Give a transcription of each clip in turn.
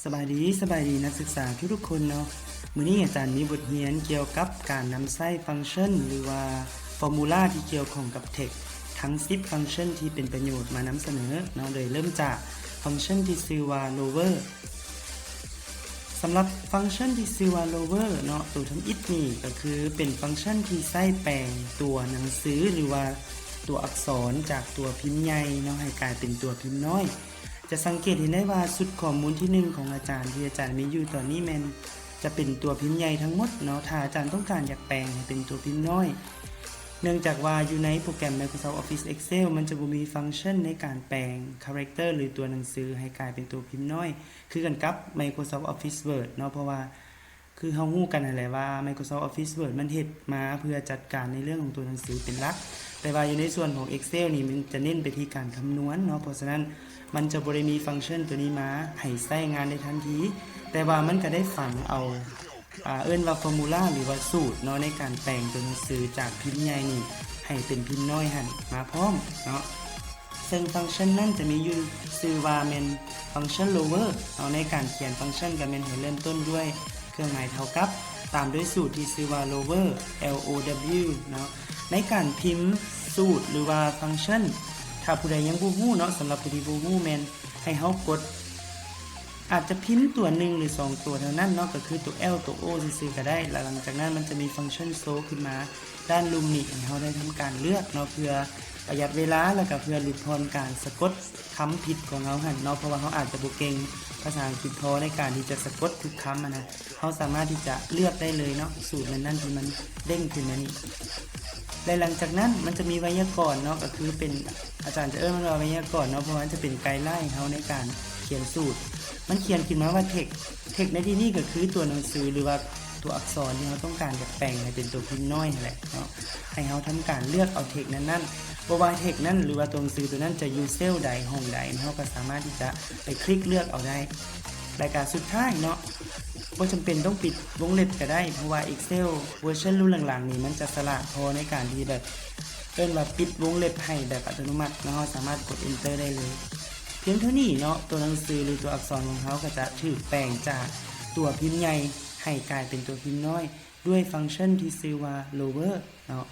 ສະບາຍດີ, ສະບາຍດີນັກສຶກສາທຸກໆຄົນເນາະ. ມື້ນີ້ອາຈານມີບົດຮຽນກ່ຽວກັບການນຳໃຊ້ຟັງຊັນ ຫຼືວ່າຟໍມູລາທີ່ກ່ຽວຂ້ອງກັບເທັກ ທັງສິບຟັງຊັນທີ່ເປັນປະໂຫຍດມານຳສະເໜີເນາະ, ໂດຍເລີ່ມຈາກຟັງຊັນທີ່ຊື່ວ່າ lower. ສຳລັບຟັງຊັນທີ່ຊື່ວ່າ lower ເນາະ, ໂຕທຳອິດນີ້ກໍຄືເປັນຟັງຊັນທີ່ໃຊ້ແປງຕົວໜັງສື ຫຼືວ່າຕົວອັກສອນຈາກຕົວພິມໃຫຍ່ເນາະ ໃຫ້ກາຍເປັນຕົວພິມນ້ອຍ. ຈະສັງເກດເຫັນໄດ້ວ່າຊຸດຂໍ້ມູນທີໜຶ່ງຂອງອາຈານທີ່ອາຈານມີຢູ່ຕອນນີ້ແມ່ນຈະເປັນຕົວພິມໃຫຍ່ທັງໝົດເນາະ. ຖ້າອາຈານຕ້ອງການຢາກແປງໃຫ້ເປັນຕົວພິມນ້ອຍ ເນື່ອງຈາກວ່າຢູ່ໃນໂປຣແກຣມ Microsoft Office Excel ມັນຈະບໍ່ມີຟັງຊັນໃນການແປງຄາແຣັກເຕີ ຫຼືຕົວໜັງສືໃຫ້ກາຍເປັນຕົວພິມນ້ອຍ ຄືກັນກັບ Microsoft Office Word ເນາະ, ເພາະວ່າ ຄືເຮົາຮູ້ກັນຫັ້ນແຫຼະວ່າ Microsoft Office Word ມັນເຮັດມາເພື່ອຈັດການໃນເລື່ອງຂອງຕົວໜັງສືເປັນຫຼັກ, ແຕ່ວ່າຢູ່ໃນສ່ວນຂອງ Excel ນີ້ມັນຈະເນັ້ນໄປທີ່ການຄຳນວນເນາະ, ເພາະສະນັ້ນມັນຈະບໍ່ໄດ້ມີຟັງຊັນຕົວນີ້ມາໃຫ້ໃຊ້ງານໄດ້ທັນທີ, ແຕ່ວ່າມັນກະໄດ້ຝັງເອົາ ອາ ເອີ້ນວ່າຟໍມູລາ ຫຼືວ່າສູດເນາະ ໃນການແປງຕົວໜັງສືຈາກພິມໃຫຍ່ນີ້ໃຫ້ເປັນພິມນ້ອຍຫັ້ນມາພ້ອມເນາະ. ເຊິ່ງຟັງຊັນນັ້ນຈະມີຢູ່ຊື່ວ່າແມ່ນຟັງຊັນ lower ເນາະ. ໃນການຂຽນຟັງຊັນກໍແມ່ນໃຫ້ເລີ່ມຕົ້ນດ້ວຍເຄື່ອງໝາຍເທົ່າກັບ ຕາມດ້ວຍສູດທີ່ຊື່ວ່າ lower L O W ເນາະ. ໃນການພິມສູດ ຫຼືວ່າຟັງຊັນ ຖ້າຜູ້ໃດຍັງບໍ່ຮູ້ເນາະ, ສຳລັບຜູ້ທີ່ບໍ່ຮູ້ແມ່ນໃຫ້ເຮົາກົດ ອາດຈະພິມຕົວໜຶ່ງ ຫຼື ສອງຕົວເທົ່ານັ້ນເນາະ, ກໍຄືຕົວ L ຕົວ O ຊື່ໆກໍໄດ້. ແລ້ວຫຼັງຈາກນັ້ນມັນຈະມີຟັງຊັນໂຊຂຶ້ນມາດ້ານລຸ່ມນີ້ ໃຫ້ເຮົາໄດ້ທຳການເລືອກເນາະ ເພື່ອປະຢັດເວລາ ແລ້ວກໍເພື່ອຫຼຸດຜ່ອນການສະກົດຄຳຜິດຂອງເຮົາຫັ້ນເນາະ, ເພາະວ່າເຮົາອາດຈະບໍ່ເກັ່ງພາສາອັງກິດພໍໃນການທີ່ຈະສະກົດທຸກຄຳຫັ້ນນະ. ເຮົາສາມາດທີ່ຈະເລືອກໄດ້ເລີຍເນາະ ສູດນັ້ນໆທີ່ມັນເດ້ງຂຶ້ນມານີ້. ແລະ ຫຼັງຈາກນັ້ນມັນຈະມີໄວຍາກອນເນາະ, ກໍຄືເປັນ ອາຈານຈະເອີ້ນມັນວ່າໄວຍາກອນເນາະ, ເພາະວ່າມັນຈະເປັນໄກໄລເຮົາໃນການຂຽນສູດ. ມັນຂຽນຂຶ້ນມາວ່າ text, text ໃນທີ່ນີ້ກໍຄືຕົວໜັງສື ຫຼືວ່າຕົວອັກສອນທີ່ເຮົາຕ້ອງການຢາກແປງໃຫ້ເປັນຕົວພິມນ້ອຍຫັ້ນແຫຼະເນາະ, ໃຫ້ເຮົາທຳການເລືອກເອົາ text ນັ້ນໆ, ບໍ່ວ່າ text ນັ້ນ ຫຼືວ່າຕົວໜັງສືຕົວນັ້ນຈະຢູ່ເຊວໃດ ຫ້ອງໃດ, ເຮົາກໍສາມາດທີ່ຈະໄປຄລິກເລືອກເອົາໄດ້. ແລະກະສຸດທ້າຍເນາະ, ບໍ່ຈຳເປັນຕ້ອງປິດວົງເລັບກໍໄດ້, ເພາະວ່າ Excel ເວີຊັນລຸ້ນຫຼັງໆນີ້ ມັນຈະສະຫຼາດພໍໃນການທີ່ແບບ ເອີ້ນວ່າປິດວົງເລັບໃຫ້ແບບອັດຕະໂນມັດເນາະ, ເຮົາສາມາດກົດ Enter ໄດ້ເລີຍ. ພຽງເທົ່ານີ້ເນາະ, ຕົວໜັງສື ຫຼື ຕົວອັກສອນຂອງເຮົາກໍຈະຖືກແປງຈາກຕົວພິມໃຫຍ່ໃຫ້ກາຍເປັນຕົວພິມນ້ອຍ ດ້ວຍຟັງຊັນທີ່ຊື່ວ່າ lower ເນາະ.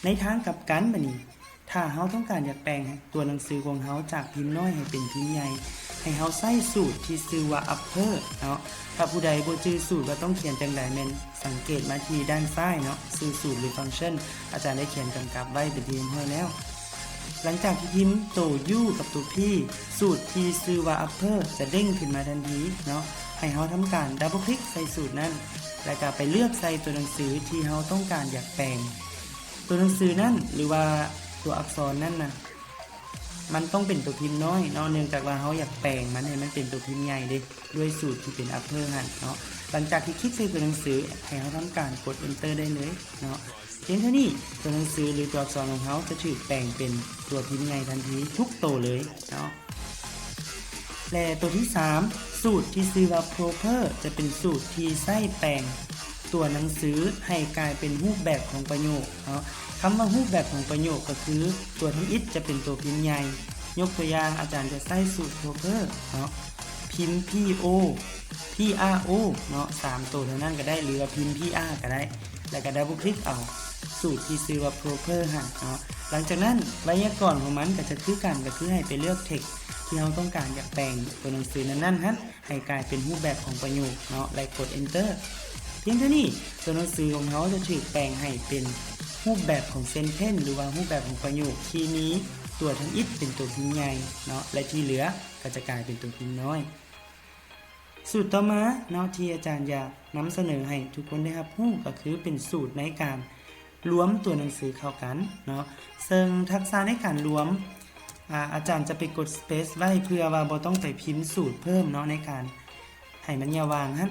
ໃນທາງກັບກັນບາດນີ້, ຖ້າເຮົາຕ້ອງການຢາກແປງໃຫ້ຕົວໜັງສືຂອງເຮົາຈາກພິມນ້ອຍໃຫ້ເປັນພິມໃຫຍ່, ໃຫ້ເຮົາໃຊ້ສູດທີ່ຊື່ວ່າ upper ເນາະ. ຖ້າຜູ້ໃດບໍ່ຈື່ສູດວ່າຕ້ອງຂຽນຈັ່ງໃດ, ແມ່ນສັງເກດມາທີ່ດ້ານຊ້າຍເນາະ, ຊື່ສູດ ຫຼື ຟັງຊັນ ອາຈານໄດ້ຂຽນກຳກັບໄວ້ເປັນທີ່ຮຽບຮ້ອຍແລ້ວ. ຫຼັງຈາກທີ່ພິມໂຕ U ກັບໂຕ P, ສູດທີ່ຊື່ວ່າ upper ຈະເດ້ງຂຶ້ນມາທັນທີເນາະ, ໃຫ້ເຮົາທຳການ double click ໃສ່ສູດນັ້ນ ແລ້ວກໍໄປເລືອກໃສ່ຕົວໜັງສືທີ່ເຮົາຕ້ອງການຢາກແປງ. ຕົວໜັງສືນັ້ນ ຫຼືວ່າຕົວອັກສອນນັ້ນນະ, ມັນຕ້ອງເປັນຕົວພິມນ້ອຍເນາະ, ເນື່ອງຈາກວ່າເຮົາຢາກແປງມັນໃຫ້ມັນເປັນຕົວພິມໃຫຍ່ເດ້ ດ້ວຍສູດທີ່ເປັນ upper ຫັ້ນເນາະ. ຫຼັງຈາກທີ່ຄລິກໃສ່ຕົວໜັງສື, ໃຫ້ເຮົາທຳການກົດ Enter ໄດ້ເລີຍເນາະ. ພຽງເທົ່ານີ້, ຕົວໜັງສື ຫຼື ຕົວອັກສອນຂອງເຮົາຈະຖືກແປງເປັນຕົວພິມໃຫຍ່ທັນທີທຸກໂຕເລີຍເນາະ. ແລະ ຕົວທີສາມ, ສູດທີ່ຊື່ວ່າ proper ຈະເປັນສູດທີ່ໃຊ້ແປງຕົວໜັງສືໃຫ້ກາຍເປັນຮູບແບບຂອງປະໂຫຍກເນາະ. ຄຳວ່າຮູບແບບຂອງປະໂຫຍກກໍຄືຕົວທຳອິດຈະເປັນຕົວພິມໃຫຍ່. ຍົກຕົວຢ່າງ, ອາຈານຈະໃຊ້ສູດ proper ເນາະ, ພິມ P O P R O ເນາະ, ສາມໂຕເທົ່ານັ້ນກໍໄດ້ ຫຼືວ່າພິມ P R ກໍໄດ້ ແລ້ວກໍ double click ເອົາສູດທີ່ຊື່ວ່າ proper ຫັ້ນເນາະ. ຫຼັງຈາກນັ້ນໄວຍາກອນຂອງມັນກໍຈະຄືກັນ, ກໍຄືໃຫ້ໄປເລືອກ text ທີ່ເຮົາຕ້ອງການຢາກແປງຕົວໜັງສືນັ້ນໆຫັ້ນ ໃຫ້ກາຍເປັນຮູບແບບຂອງປະໂຫຍກເນາະ ແລະ ກົດ Enter. ພຽງເທົ່ານີ້, ຕົວໜັງສືຂອງເຮົາຈະຖືກແປງໃຫ້ເປັນຮູບແບບຂອງ sentence ຫຼືວ່າຮູບແບບຂອງປະໂຫຍກທີ່ມີຕົວທຳອິດເປັນຕົວພິມໃຫຍ່ເນາະ ແລະ ທີ່ເຫຼືອກໍຈະກາຍເປັນຕົວພິມນ້ອຍ. ສູດຕໍ່ມາເນາະ ທີ່ອາຈານຢາກນຳສະເໜີໃຫ້ທຸກຄົນໄດ້ຮັບຮູ້ ກໍຄືເປັນສູດໃນການລວມຕົວໜັງສືເຂົ້າກັນເນາະ. ເຊິ່ງທັກສະໃນການລວມ, ອາ, ອາຈານຈະໄປກົດ space ໄວ້ ເພື່ອວ່າບໍ່ຕ້ອງໄປພິມສູດເພີ່ມເນາະ ໃນການໃຫ້ມັນຍາວວາງຫັ້ນ.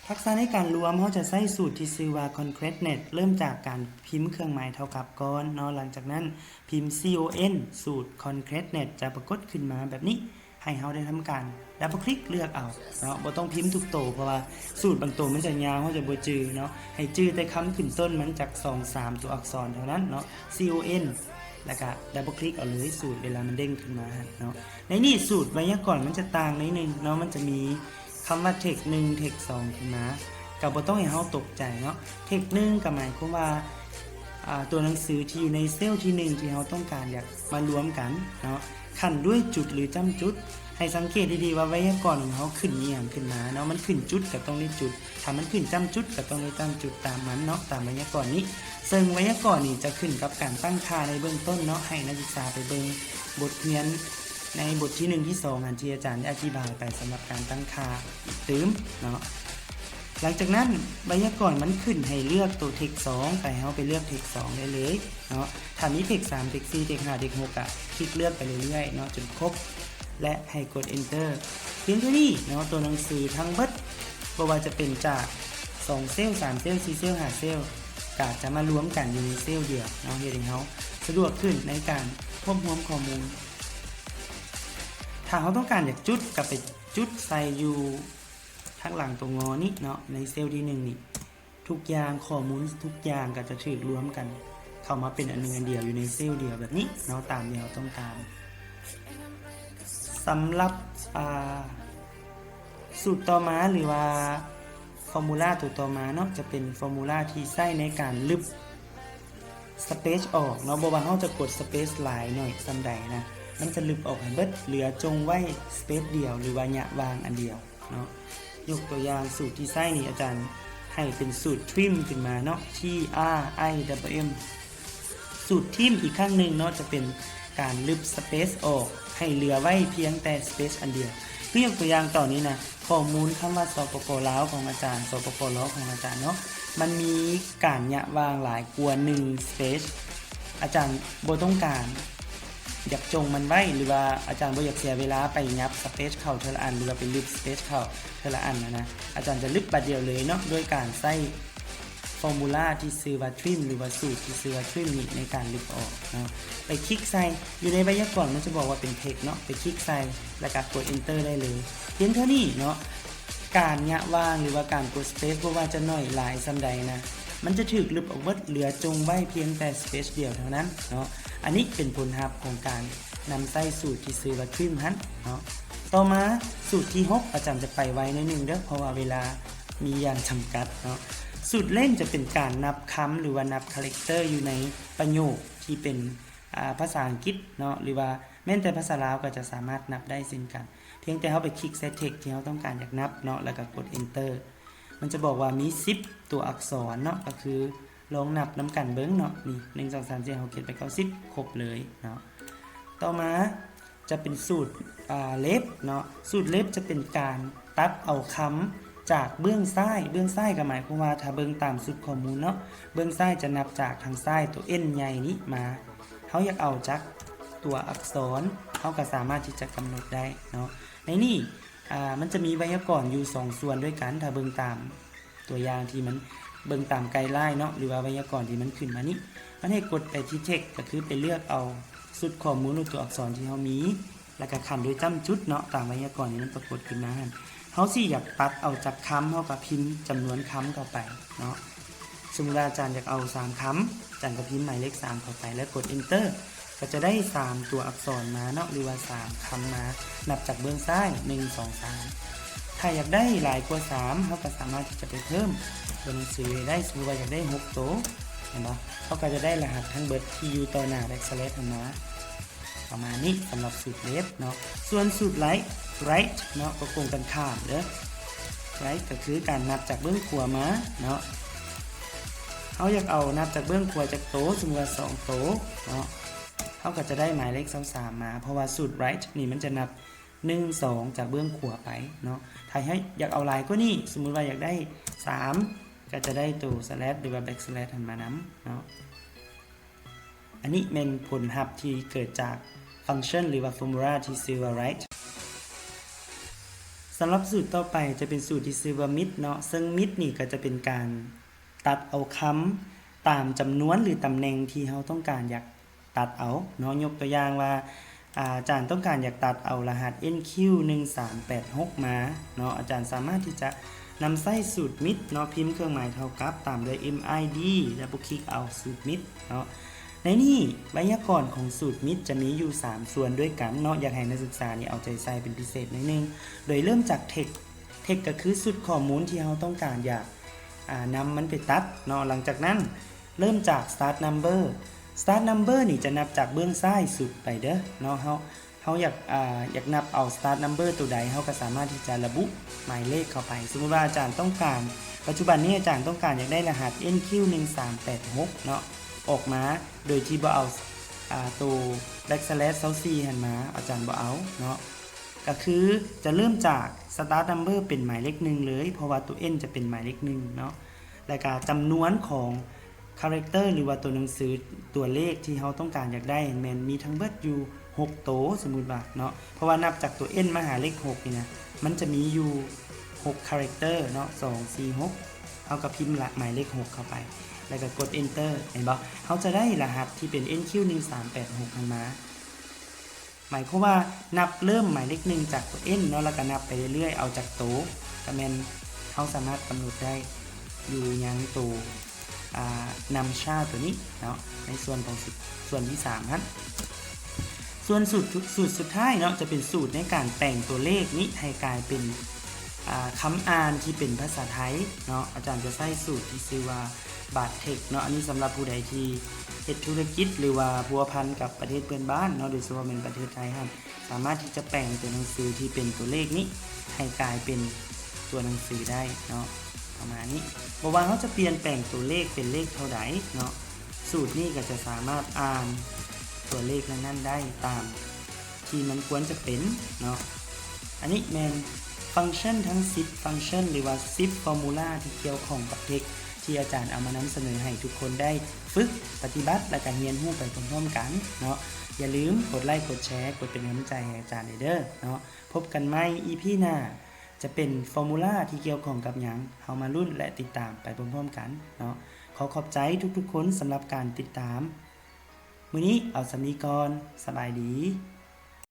ທັກສະໃນການລວມ, ເຮົາຈະໃຊ້ສູດທີ່ຊື່ວ່າ concatenate ເລີ່ມຈາກການພິມເຄື່ອງໝາຍເທົ່າກັບກ່ອນເນາະ. ຫຼັງຈາກນັ້ນ, ພິມ C O N ສູດ concatenate ຈະປາກົດຂຶ້ນມາແບບນີ້ ໃຫ້ເຮົາໄດ້ທຳການ double click ເລືອກເອົາເນາະ, ບໍ່ຕ້ອງພິມທຸກໂຕ ເພາະວ່າສູດບາງໂຕມັນຈະຍາວ ເຮົາຈະບໍ່ຈື່ເນາະ, ໃຫ້ຈື່ແຕ່ຄຳຂຶ້ນຕົ້ນມັນຈັກສອງສາມຕົວອັກສອນເທົ່ານັ້ນເນາະ, C O N ແລ້ວກະດັບເບິນຄລິກເອົາເລີຍສູດເວລາມັນເດ້ງຂຶ້ນມາຫັ້ນເນາະ. ໃນນີ້ສູດໄວຍາກອນມັນຈະຕ່າງໜ້ອຍໜຶ່ງເນາະ, ມັນຈະມີຄຳວ່າ text ໜຶ່ງ text ສອງ ຂຶ້ນມາ, ກໍບໍ່ຕ້ອງໃຫ້ເຮົາຕົກໃຈເນາະ. text ໜຶ່ງ ກໍໝາຍຄວາມວ່າ ອາ ຕົວໜັງສືທີ່ຢູ່ໃນເຊວທີໜຶ່ງ ທີ່ເຮົາຕ້ອງການຢາກມາລວມກັນເນາະ, ຂັ້ນດ້ວຍຈຸດ ຫຼື ຈ້ຳຈຸດ. ໃຫ້ສັງເກດດີໆວ່າໄວຍາກອນຂອງເຮົາຂຶ້ນອີ່ຫຍັງຂຶ້ນມາເນາະ, ມັນຂຶ້ນຈຸດກໍຕ້ອງໄດ້ຈຸດ, ຖ້າມັນຂຶ້ນຈ້ຳຈຸດກໍຕ້ອງໄດ້ຈ້ຳຈຸດຕາມມັນເນາະ, ຕາມໄວຍາກອນນີ້. ເຊິ່ງໄວຍາກອນນີ້ຈະຂຶ້ນກັບການຕັ້ງຄ່າໃນເບື້ອງຕົ້ນເນາະ, ໃຫ້ນັກສຶກສາໄປເບິ່ງບົດຮຽນໃນບົດທີໜຶ່ງ ທີສອງ ອັນທີ່ອາຈານໄດ້ອະທິບາຍໄປສຳລັບການຕັ້ງຄ່າອີກຕື່ມເນາະ. ຫຼັງຈາກນັ້ນໄວຍາກອນມັນຂຶ້ນໃຫ້ເລືອກໂຕ text ສອງ ໄປ, ເຮົາໄປເລືອກ text ສອງ ໄດ້ເລີຍເນາະ. ຖ້າມີ text ສາມ text ສີ່ text ຫ້າ text ຫົກ ກໍຄລິກເລືອກໄປເລື້ອຍໆເນາະ ຈົນຄົບ ແລະ ໃຫ້ກົດ enter. ພຽງເທົ່ານີ້ເນາະ, ຕົວໜັງສືທັງເບິດ ບໍ່ວ່າຈະເປັນຈາກສອງເຊວ ສາມເຊວ ສີ່ເຊວ ຫ້າເຊວ ກໍຈະມາລວມກັນຢູ່ໃນເຊວດຽວເນາະ, ເຮັດໃຫ້ເຮົາສະດວກຂຶ້ນໃນການຮວບຮວມຂໍ້ມູນ. ຖ້າເຮົາຕ້ອງການຢາກຈຸດ ກໍໄປຈຸດໃສ່ຢູ່ທາງຫຼັງຕົວງໍນີ້ເນາະ, ໃນເຊວທີໜຶ່ງນີ້. ທຸກຢ່າງ, ຂໍ້ມູນທຸກຢ່າງກໍຈະຖືກລວມກັນເຂົ້າມາເປັນອັນໜຶ່ງອັນດຽວຢູ່ໃນເຊວດຽວແບບນີ້ເນາະ, ຕາມທີ່ເຮົາຕ້ອງການ. ສຳລັບ ອາ ສູດຕໍ່ມາ ຫຼືວ່າຟໍມູລາຕົວຕໍ່ມາເນາະ, ຈະເປັນຟໍມູລາທີ່ໃຊ້ໃນການລຶບ space ອອກເນາະ. ບໍ່ວ່າເຮົາຈະກົດ space ຫຼາຍໜ້ອຍສ່ຳໃດນະ, ມັນຈະລຶບອອກໃຫ້ເບິດ, ເຫຼືອຈົ່ງໄວ້ space ດຽວ ຫຼືວ່າຫຍະວ່າງອັນດຽວເນາະ. ຍົກຕົວຢ່າງສູດທີ່ໃຊ້ນີ້ ອາຈານໃຫ້ເປັນສູດ trim ຂຶ້ນມາເນາະ, T R I M M. ສູດ trim ອີກຄັ້ງໜຶ່ງເນາະ ຈະເປັນການລຶບ space ອອກໃຫ້ເຫຼືອໄວ້ພຽງແຕ່ space ອັນດຽວ. ຄືຍົກຕົວຢ່າງຕອນນີ້ນະ, ຂໍ້ມູນຄຳວ່າ ສປປ ລາວ ຂອງອາຈານ, ສປປ ລາວ ຂອງອາຈານເນາະ, ມັນມີການຫຍະວ່າງຫຼາຍກວ່າໜຶ່ງ space. ອາຈານບໍ່ຕ້ອງການຢາກຈົ່ງມັນໄວ້ ຫຼືວ່າອາຈານບໍ່ຢາກເສຍເວລາໄປຫຍັບ space ເຂົ້າເທື່ອລະອັນ ຫຼືວ່າໄປລຶບ space ເຂົ້າເທື່ອລະອັນນະ, ອາຈານຈະລຶບບາດດຽວເລີຍເນາະ ໂດຍການໃຊ້ formula ທີ່ຊື່ວ່າ trim ຫຼືວ່າສູດທີ່ຊື່ວ່າ trim ນີ້ໃນການລຶບອອກເນາະ. ໄປຄລິກໃສ່ ຢູ່ໃນໄວຍາກອນມັນຈະບອກວ່າເປັນ text ເນາະ, ໄປຄລິກໃສ່ ແລ້ວກໍກົດ enter ໄດ້ເລີຍ. ພຽງເທົ່ານີ້ເນາະ, ການຫຍະວ່າງ ຫຼືວ່າການກົດ space ບໍ່ວ່າຈະໜ້ອຍຫຼາຍສ່ຳໃດນະ, ມັນຈະຖືກລຶບອອກເບິດ, ເຫຼືອຈົ່ງໄວ້ພຽງແຕ່ space ດຽວເທົ່ານັ້ນເນາະ. ອັນນີ້ເປັນຜົນລັບຂອງການນຳໃຊ້ສູດທີ່ຊື່ວ່າ trim ຫັ້ນເນາະ. ຕໍ່ມາສູດທີຫົກ ອາຈານຈະໄປໄວໜ້ອຍໜຶ່ງເດີ້ ເພາະວ່າເວລາມີຢ່າງຈຳກັດເນາະ. ສູດ length ຈະເປັນການນັບຄຳ ຫຼືວ່ານັບ character ຢູ່ໃນປະໂຫຍກທີ່ເປັນ ອາ ພາສາອັງກິດເນາະ ຫຼືວ່າແມ່ນແຕ່ພາສາລາວກໍຈະສາມາດນັບໄດ້ເຊັ່ນກັນ. ພຽງແຕ່ເຮົາໄປຄລິກໃສ່ text ທີ່ເຮົາຕ້ອງການຢາກນັບເນາະ ແລ້ວກໍກົດ enter. ມັນຈະບອກວ່າມີສິບຕົວອັກສອນເນາະ, ກໍຄືລອງນັບນຳກັນເບິ່ງເນາະ. ນີ້ ໜຶ່ງ ສອງ ສາມ ສີ່ ຫ້າ ຫົກ ເຈັດ ແປດ ເກົ້າ ສິບ ຄົບເລີຍເນາະ. ຕໍ່ມາຈະເປັນສູດ ອາ left ເນາະ. ສູດ left ຈະເປັນການຕັດເອົາຄຳຈາກເບື້ອງຊ້າຍ. ເບື້ອງຊ້າຍກໍໝາຍຄວາມວ່າ ຖ້າເບິ່ງຕາມຊຸດຂໍ້ມູນເນາະ, ເບື້ອງຊ້າຍຈະນັບຈາກທາງຊ້າຍ ຕົວ N ໃຫຍ່ນີ້ມາ. ເຮົາຢາກເອົາຈັກຕົວອັກສອນ ເຮົາກໍສາມາດທີ່ຈະກຳນົດໄດ້ເນາະ. ໃນນີ້ ອາ ມັນຈະມີໄວຍາກອນຢູ່ສອງສ່ວນດ້ວຍກັນ. ຖ້າເບິ່ງຕາມຕົວຢ່າງທີ່ມັນ ເບິ່ງຕາມ guideline ເນາະ ຫຼືວ່າໄວຍາກອນທີ່ມັນຂຶ້ນມານີ້, ມັນໃຫ້ກົດໄປທີ່ text ກໍຄືໄປເລືອກເອົາຊຸດຂໍ້ມູນ ຫຼື ຕົວອັກສອນທີ່ເຮົາມີ ແລ້ວກໍຂັ້ນດ້ວຍຈ້ຳຈຸດເນາະ ຕາມໄວຍາກອນທີ່ມັນປາກົດຂຶ້ນມາຫັ້ນ. ເຮົາຊິຢາກຕັດເອົາຈັກຄຳ ເຮົາກໍພິມຈຳນວນຄຳເຂົ້າໄປເນາະ. ສົມມຸດວ່າອາຈານຢາກເອົາສາມຄຳ, ອາຈານກໍພິມໝາຍເລກສາມເຂົ້າໄປ ແລ້ວກົດ enter ກໍຈະໄດ້ສາມຕົວອັກສອນມາເນາະ ຫຼືວ່າສາມຄຳມາ ນັບຈາກເບື້ອງຊ້າຍ ໜຶ່ງ ສອງ ສາມ. ຖ້າຢາກໄດ້ຫຼາຍກວ່າສາມ ເຮົາກໍສາມາດທີ່ຈະໄປເພີ່ມຕົວໜັງສືໄດ້. ສົມມຸດວ່າຢາກໄດ້ຫົກໂຕ ເຫັນບໍ່? ເຮົາກໍຈະໄດ້ລະຫັດທັງເບິດທີ່ຢູ່ຕໍ່ໜ້າ backslash ຫັ້ນນະ. ປະມານນີ້ສຳລັບສູດ left ເນາະ. ສ່ວນສູດ right right ເນາະ ກໍກົງກັນຂ້າມເດີ້. right ກໍຄືການນັບຈາກເບື້ອງຂວາມາເນາະ. ເຮົາຢາກເອົານັບຈາກເບື້ອງຂວາຈັກໂຕ, ສົມມຸດວ່າສອງໂຕເນາະ, ເຮົາກໍຈະໄດ້ໝາຍເລກຊາວສາມມາ ເພາະວ່າສູດ right ນີ້ມັນຈະນັບ ໜຶ່ງ ສອງ ຈາກເບື້ອງຂວາໄປເນາະ. ຖ້າເຮົາຢາກເອົາຫຼາຍກວ່ານີ້, ສົມມຸດວ່າຢາກໄດ້ສາມ ກໍຈະໄດ້ໂຕ slash ຫຼືວ່າ backslash ຫັ້ນມານຳເນາະ. ອັນນີ້ແມ່ນຜົນຮັບທີ່ເກີດຈາກຟັງຊັນ ຫຼືວ່າຟໍມູລາທີ່ຊື່ວ່າ right. ສຳລັບສູດຕໍ່ໄປຈະເປັນສູດທີ່ຊື່ວ່າ mid ເນາະ, ເຊິ່ງ mid ນີ້ກໍຈະເປັນການຕັດເອົາຄຳຕາມຈຳນວນ ຫຼື ຕຳແໜ່ງທີ່ເຮົາຕ້ອງການຢາກຕັດເອົາເນາະ. ຍົກຕົວຢ່າງວ່າ ອາ ອາຈານຕ້ອງການຢາກຕັດເອົາລະຫັດ ເອັນຄິວ ໜຶ່ງ ສາມ ແປດ ຫົກ ມາເນາະ, ອາຈານສາມາດທີ່ຈະນຳໃຊ້ສູດ mid ເນາະ, ພິມເຄື່ອງໝາຍເທົ່າກັບ ຕາມດ້ວຍ mid ແລ້ວຄລິກເອົາສູດ mid ເນາະ. ໃນນີ້ໄວຍາກອນຂອງສູດມິດຈະມີຢູ່ສາມສ່ວນດ້ວຍກັນເນາະ, ຢາກໃຫ້ນັກສຶກສານີ້ເອົາໃຈໃສ່ເປັນພິເສດໜ້ອຍໜຶ່ງ. ໂດຍເລີ່ມຈາກ text, text ກໍຄືຊຸດຂໍ້ມູນທີ່ເຮົາຕ້ອງການຢາກ ອາ ນຳມັນໄປຕັດເນາະ. ຫຼັງຈາກນັ້ນເລີ່ມຈາກ start number, start number ນີ້ຈະນັບຈາກເບື້ອງຊ້າຍສຸດໄປເດີເນາະ. ເຮົາ ເຮົາຢາກ ອາ ຢາກນັບເອົາ start number ຕົວໃດ ເຮົາກໍສາມາດທີ່ຈະລະບຸໝາຍເລກເຂົ້າໄປ. ສົມມຸດວ່າອາຈານຕ້ອງການ ປັດຈຸບັນນີ້ອາຈານຕ້ອງການຢາກໄດ້ລະຫັດ ເອັນຄິວ ໜຶ່ງສາມແປດຫົກເນາະ ອອກມາ ໂດຍທີ່ບໍ່ເອົາ ອາ ໂຕ backslash ຊາວສີ່ຫັ້ນມາ ອາຈານບໍ່ເອົາເນາະ. ກໍຄືຈະເລີ່ມຈາກ start number ເປັນໝາຍເລກໜຶ່ງເລີຍ ເພາະວ່າຕົວ N ຈະເປັນໝາຍເລກໜຶ່ງເນາະ. ແລ້ວກໍຈຳນວນຂອງ character ຫຼືວ່າຕົວໜັງສືຕົວເລກທີ່ເຮົາຕ້ອງການຢາກໄດ້ແມ່ນມີທັງເບິດຢູ່ຫົກໂຕ ສົມມຸດວ່າເນາະ, ເພາະວ່ານັບຈາກຕົວ N ມາຫາເລກຫົກນີ້ນະ ມັນຈະມີຢູ່ຫົກ character ເນາະ ສອງ ສີ່ ຫົກ ເຮົາກໍພິມລະໝາຍເລກຫົກເຂົ້າໄປ ແລ້ວກໍກົດ enter ເຫັນບໍ່? ເຮົາຈະໄດ້ລະຫັດທີ່ເປັນ ເອັນຄິວ ໜຶ່ງສາມແປດຫົກ ຫັ້ນມາ. ໝາຍຄວາມວ່ານັບເລີ່ມໝາຍເລກໜຶ່ງຈາກຕົວ N ເນາະ ແລ້ວກໍນັບໄປເລື້ອຍໆ ເອົາຈາກໂຕ ກໍແມ່ນເຮົາສາມາດກຳນົດໄດ້ຢູ່ຍັງໂຕ ອາ ນຳຊາຕົວນີ້ເນາະ ໃນສ່ວນຂອງ ສ່ວນທີສາມຫັ້ນ. ສ່ວນສູດ ສູດສຸດທ້າຍເນາະ ຈະເປັນສູດໃນການແປງຕົວເລກນີ້ໃຫ້ກາຍເປັນ ອາ ຄຳອ່ານທີ່ເປັນພາສາໄທເນາະ. ອາຈານຈະໃຊ້ສູດທີ່ຊື່ວ່າ BARText ເນາະ. ອັນນີ້ສຳລັບຜູ້ໃດທີ່ເຮັດທຸລະກິດ ຫຼືວ່າພົວພັນກັບປະເທດເພື່ອນບ້ານເນາະ, ໂດຍສະເພາະແມ່ນປະເທດໄທຫັ້ນ ສາມາດທີ່ຈະແປງຕົວໜັງສືທີ່ເປັນຕົວເລກນີ້ໃຫ້ກາຍເປັນຕົວໜັງສືໄດ້ເນາະ ປະມານນີ້. ບໍ່ວ່າເຮົາຈະປ່ຽນແປງຕົວເລກເປັນເລກເທົ່າໃດເນາະ, ສູດນີ້ກໍຈະສາມາດອ່ານຕົວເລກນັ້ນໆໄດ້ຕາມທີ່ມັນຄວນຈະເປັນເນາະ. ອັນນີ້ແມ່ນຟັງຊັນທັງສິບຟັງຊັນ ຫຼືວ່າສິບຟໍມູລາທີ່ກ່ຽວຂ້ອງກັບ text ທີ່ອາຈານເອົາມານຳສະເໜີໃຫ້ທຸກຄົນໄດ້ຝຶກປະຕິບັດ ແລະກະຮຽນຮູ້ໄປພ້ອມໆກັນເນາະ. ຢ່າລືມກົດໄລກ໌ ກົດແຊ ກົດເປັນກຳລັງໃຈໃຫ້ອາຈານແດ່ເດີເນາະ. ພົບກັນໃໝ່ ອີພີ ໜ້າ ຈະເປັນຟໍມູລາທີ່ກ່ຽວຂ້ອງກັບຫຍັງ ເຮົາມາລຸ້ນ ແລະ ຕິດຕາມໄປພ້ອມໆກັນເນາະ. ຂໍຂອບໃຈທຸກໆຄົນສຳລັບການຕິດຕາມ. ມື້ນີ້ເອົາສ່ຳນີ້ກ່ອນ. ສະບາຍດີ.